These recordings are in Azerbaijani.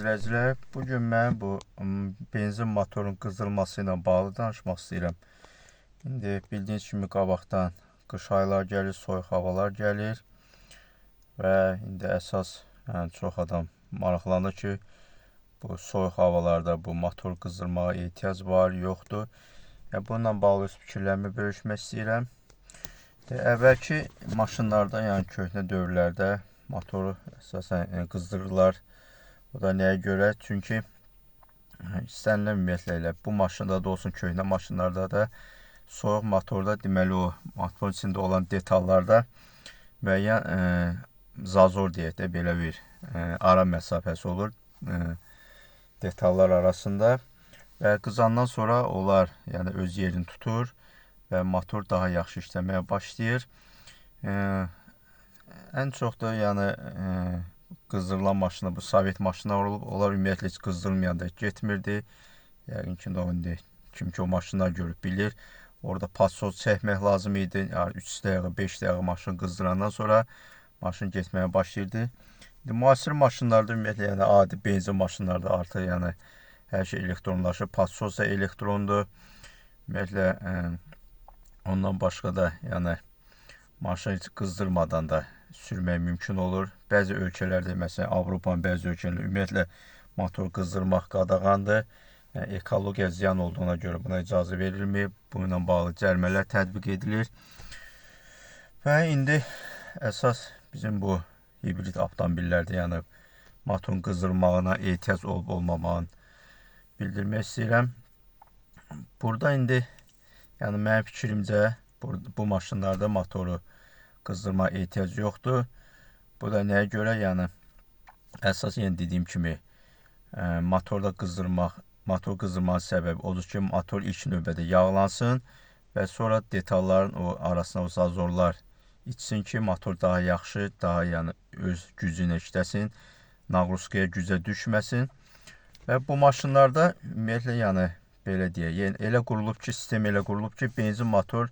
izləyicilər, bu gün mən bu benzin motorunun qızdırılması ilə bağlı danışmaq istəyirəm. İndi bildiyiniz kimi qabaqdan qış aylar gəlir, soyuq havalar gəlir və indi əsas yəni çox adam maraqlanır ki, bu soyuq havalarda bu motor qızdırmağa ehtiyac var, yoxdur. Yəni bununla bağlı öz fikirlərimi bölüşmək istəyirəm. Əvvəlki maşınlarda, yəni köhnə dövrlərdə motoru əsasən qızdırırlar. O da nəyə görə? Çünki istənilən ümumiyyətlə elə bu maşında da olsun, köhnə maşınlarda da soyuq motorda deməli o motorun içində olan detallarda müəyyən zazor deyək də belə bir ara məsafəsi olur detallar arasında və qızandan sonra onlar yəni öz yerini tutur və motor daha yaxşı işləməyə başlayır. Ən çox da yəni qızdırılan maşına bu Sovet maşınlar olub. Onlar ümumiyyətlə heç qızdırılmayanda getmirdi. Yəqin ki, o indi kim ki o maşınlar görüb bilir. Orada pasos çəkmək lazım idi. Yəni 3 dəqiqə, 5 dəqiqə maşın qızdırandan sonra maşın getməyə başlayırdı. İndi müasir maşınlarda ümumiyyətlə yəni adi benzin maşınlarda artıq yəni hər şey elektronlaşıb. Pasos da elektrondur. Ümumiyyətlə ondan başqa da yəni maşını heç qızdırmadan da sürmək mümkün olur. Bəzi ölkələrdə, məsələn Avropanın bəzi ölkələrində ümumiyyətlə motor qızdırmaq qadağandır. Yəni ekologiya ziyan olduğuna görə buna icazə verilmir. Bununla bağlı cərimələr tətbiq edilir. Və indi əsas bizim bu hibrid avtomobillərdə, yəni motorun qızdırmağına ehtiyac olub olmamağını bildirmək istəyirəm. Burada indi yəni mənim fikrimcə bu maşınlarda motoru qızdırma ehtiyac yoxdur. Bu da nəyə görə? Yəni əsas yenə dediyim kimi motorda qızdırmaq, motor qızdırmanın səbəbi odur ki, motor ilk növbədə yağlansın və sonra detalların o arasına o zazorlar içsin ki, motor daha yaxşı, daha yəni öz gücü ilə işləsin, naqruskaya gücə düşməsin. Və bu maşınlarda ümumiyyətlə yəni belə deyək, yəni elə qurulub ki, sistem elə qurulub ki, benzin motor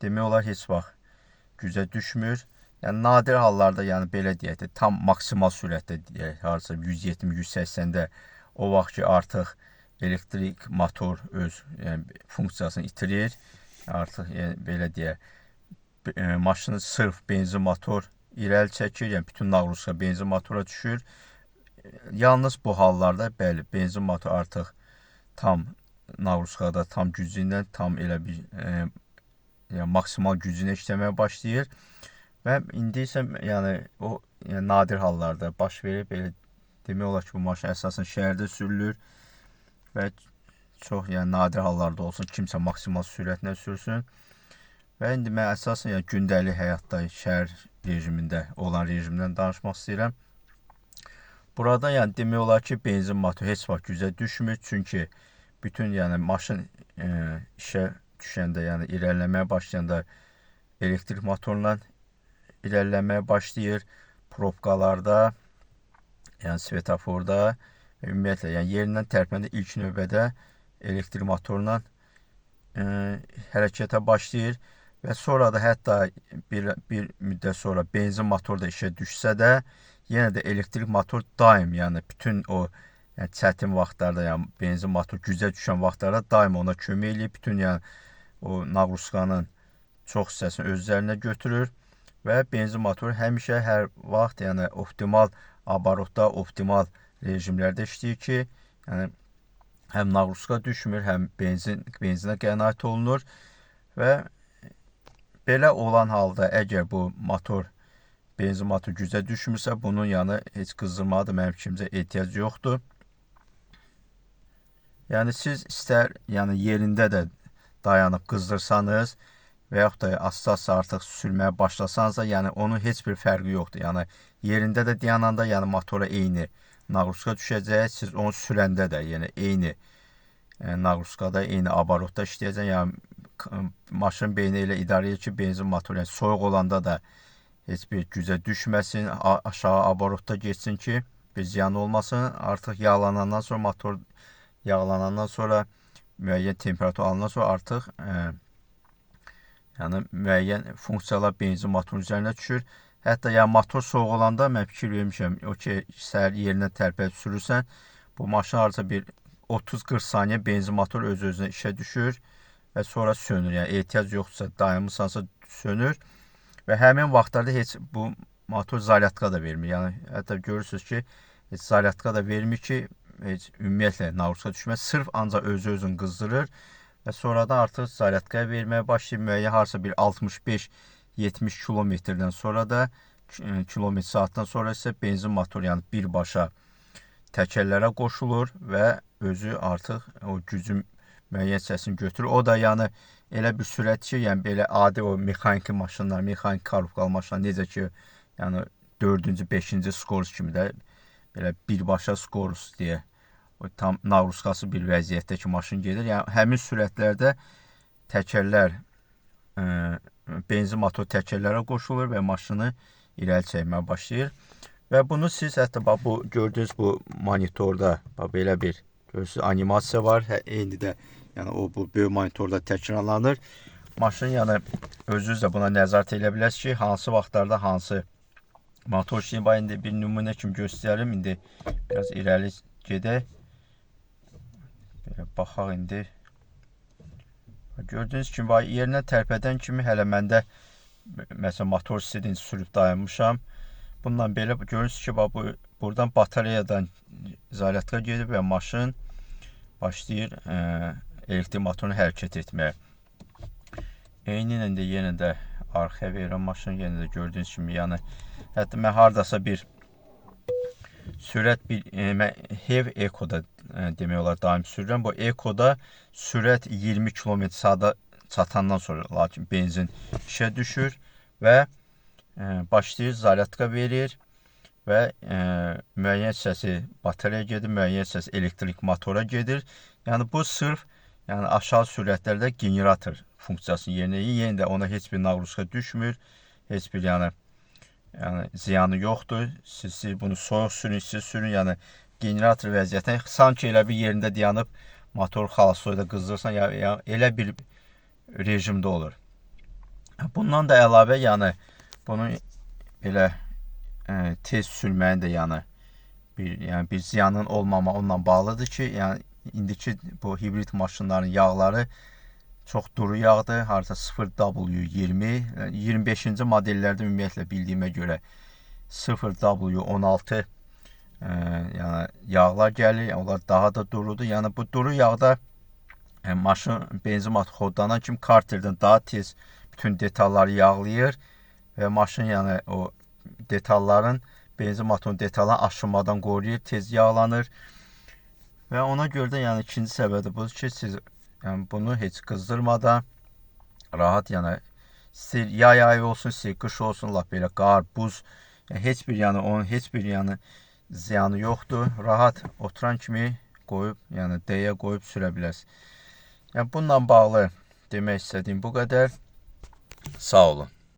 demək olar heç vaxt gücə düşmür. Yəni nadir hallarda, yəni belə deyək də, tam maksimal sürətdə deyək, hardasa 170-180-də o vaxt ki, artıq elektrik motor öz yəni funksiyasını itirir. Artıq yəni belə deyək, maşını sırf benzin motor irəli çəkir, yəni bütün naqruska benzin motora düşür. Yalnız bu hallarda bəli, benzin motor artıq tam naqruskada, tam gücü ilə, tam elə bir yəni maksimal gücü ilə işləməyə başlayır. Və indi isə yəni o yəni nadir hallarda baş verir. Belə demək olar ki, bu maşın əsasən şəhərdə sürülür və çox yəni nadir hallarda olsun kimsə maksimal sürətlə sürsün. Və indi mən əsasən yəni gündəlik həyatda şəhər rejimində olan rejimdən danışmaq istəyirəm. Burada yəni demək olar ki, benzin motoru heç vaxt gücə düşmür. Çünki bütün yəni maşın işə düşəndə, yəni irəliləməyə başlayanda elektrik motorla irəliləməyə başlayır. Probkalarda, yəni svetoforda və ümumiyyətlə yəni yerindən tərpəndə ilk növbədə elektrik motorla hərəkətə başlayır və sonra da hətta bir müddət sonra benzin motoru da işə düşsə də yenə də elektrik motor daim yəni bütün o yəni çətin vaxtlarda, yəni benzin motor gücə düşən vaxtlarda daim ona kömək eləyir. Bütün yəni o naqruskanın çox hissəsini öz üzərinə götürür və benzin motoru həmişə hər vaxt yəni optimal abarotda, optimal rejimlərdə işləyir ki, yəni həm naqruska düşmür, həm benzinə qənaət olunur və belə olan halda əgər bu motor benzin motor gücə düşmürsə, bunun yəni heç qızdırmağa da mənim fikrimcə ehtiyac yoxdur. Yəni siz istər yəni yerində də dayanıb qızdırsanız və yaxud da asta-asta artıq sürməyə başlasanız da, yəni onun heç bir fərqi yoxdur. Yəni yerində də dayananda, yəni motora eyni naqruska düşəcək. Siz onu sürəndə də yəni eyni naqruskada, eyni abarotda işləyəcək. Yəni maşın beyni elə idarə edir ki, benzin motoru yəni soyuq olanda da heç bir gücə düşməsin, aşağı abarotda getsin ki, bir ziyan olmasın. Artıq yağlanandan sonra motor yağlanandan sonra müəyyən temperatur alandan sonra artıq yəni müəyyən funksiyalar benzin motorun üzərinə düşür. Hətta yəni motor soyuq olanda mən fikir vermişəm, o ki səhər yerindən tərpədib sürürsən, Bu maşın hardasa bir 30-40 saniyə benzin motoru öz-özünə işə düşür və sonra sönür. Yəni ehtiyac yoxdursa, dayanmısansa sönür və həmin vaxtlarda heç bu motor zaryadka da vermir. Yəni hətta görürsünüz ki, heç zaryadka da vermir ki, heç ümumiyyətlə nağruzka düşməz. Sırf ancaq özü-özünü qızdırır və sonradan artıq zaryadkaya verməyə başlayır. Müəyyən hardasa bir 65-70 kilometrdən sonra da kilometr saatdan sonra isə benzin motoru yəni birbaşa təkərlərə qoşulur və özü artıq o gücün müəyyən hissəsini götürür. O da yəni elə bir sürət ki, yəni belə adi o mexaniki maşınlar, mexaniki korobkalı maşınlar necə ki, yəni 4-cü, 5-ci skors kimi də belə birbaşa skors deyə o tam nağruzkası bir vəziyyətdə ki, maşın gedir. Yəni həmin sürətlərdə təkərlər benzin motoru təkərlərə qoşulur və maşını irəli çəkməyə başlayır. Və bunu siz hətta bax bu gördüyünüz bu monitorda bax belə bir görürsünüz animasiya var. Hə, eyni də yəni o bu böyük monitorda təkrarlanır. Maşın yəni özünüz də buna nəzarət eləyə bilərsiniz ki, hansı vaxtlarda hansı motor işləyir. Bax indi bir nümunə kimi göstərim. İndi biraz irəli gedək. Belə baxaq indi. Gördüyünüz kimi bax yerinə tərpədən kimi hələ məndə məsələn motor istediyin sürüb dayanmışam. Bundan belə görürsünüz ki, bax bu buradan batareyadan zaryadka gedib və maşın başlayır elektrik motorunu hərəkət etməyə. Eyni ilə də yenə də arxaya verirəm maşını, yenə də gördüyünüz kimi, yəni hətta mən hardasa bir sürət bir mən Hev Eco-da demək olar daim sürürəm. Bu Eco-da sürət 20 km saata çatandan sonra lakin benzin işə düşür və başlayır zaryadka verir və müəyyən hissəsi batareya gedir, müəyyən hissəsi elektrik motora gedir. Yəni bu sırf yəni aşağı sürətlərdə generator funksiyasını yerinə yetirir. Yenə də ona heç bir nağruzka düşmür. Heç bir yəni ziyanı yoxdur. Siz bunu soyuq sürün, siz sürün, yəni generator vəziyyətində sanki elə bir yerində dayanıb motor xalasoyda qızdırsan, yəni elə bir rejimdə olur. Bundan da əlavə, yəni bunu belə tez sürməyin də yəni bir ziyanın olmama onunla bağlıdır ki, yəni indiki bu hibrid maşınların yağları çox duru yağdır. Harda 0W20, 25-ci modellərdə ümumiyyətlə bildiyimə görə 0W16 yəni yağlar gəlir. Yəni onlar daha da durudur. Yəni bu duru yağda maşın benzin motoru xodlanan kimi karterdən daha tez bütün detalları yağlayır və maşın yəni o detalların benzin motorunun detallarını aşınmadan qoruyur, tez yağlanır. Və ona görə də yəni ikinci səbəb də budur ki, siz yəni bunu heç qızdırmadan rahat yəni istəyir yay ayı olsun, istəyir qış olsun, lap belə qar, buz, yəni heç bir yəni onun heç bir yəni ziyanı yoxdur. Rahat oturan kimi qoyub, yəni D-yə qoyub sürə bilərsiniz. Yəni bununla bağlı demək istədiyim bu qədər. Sağ olun.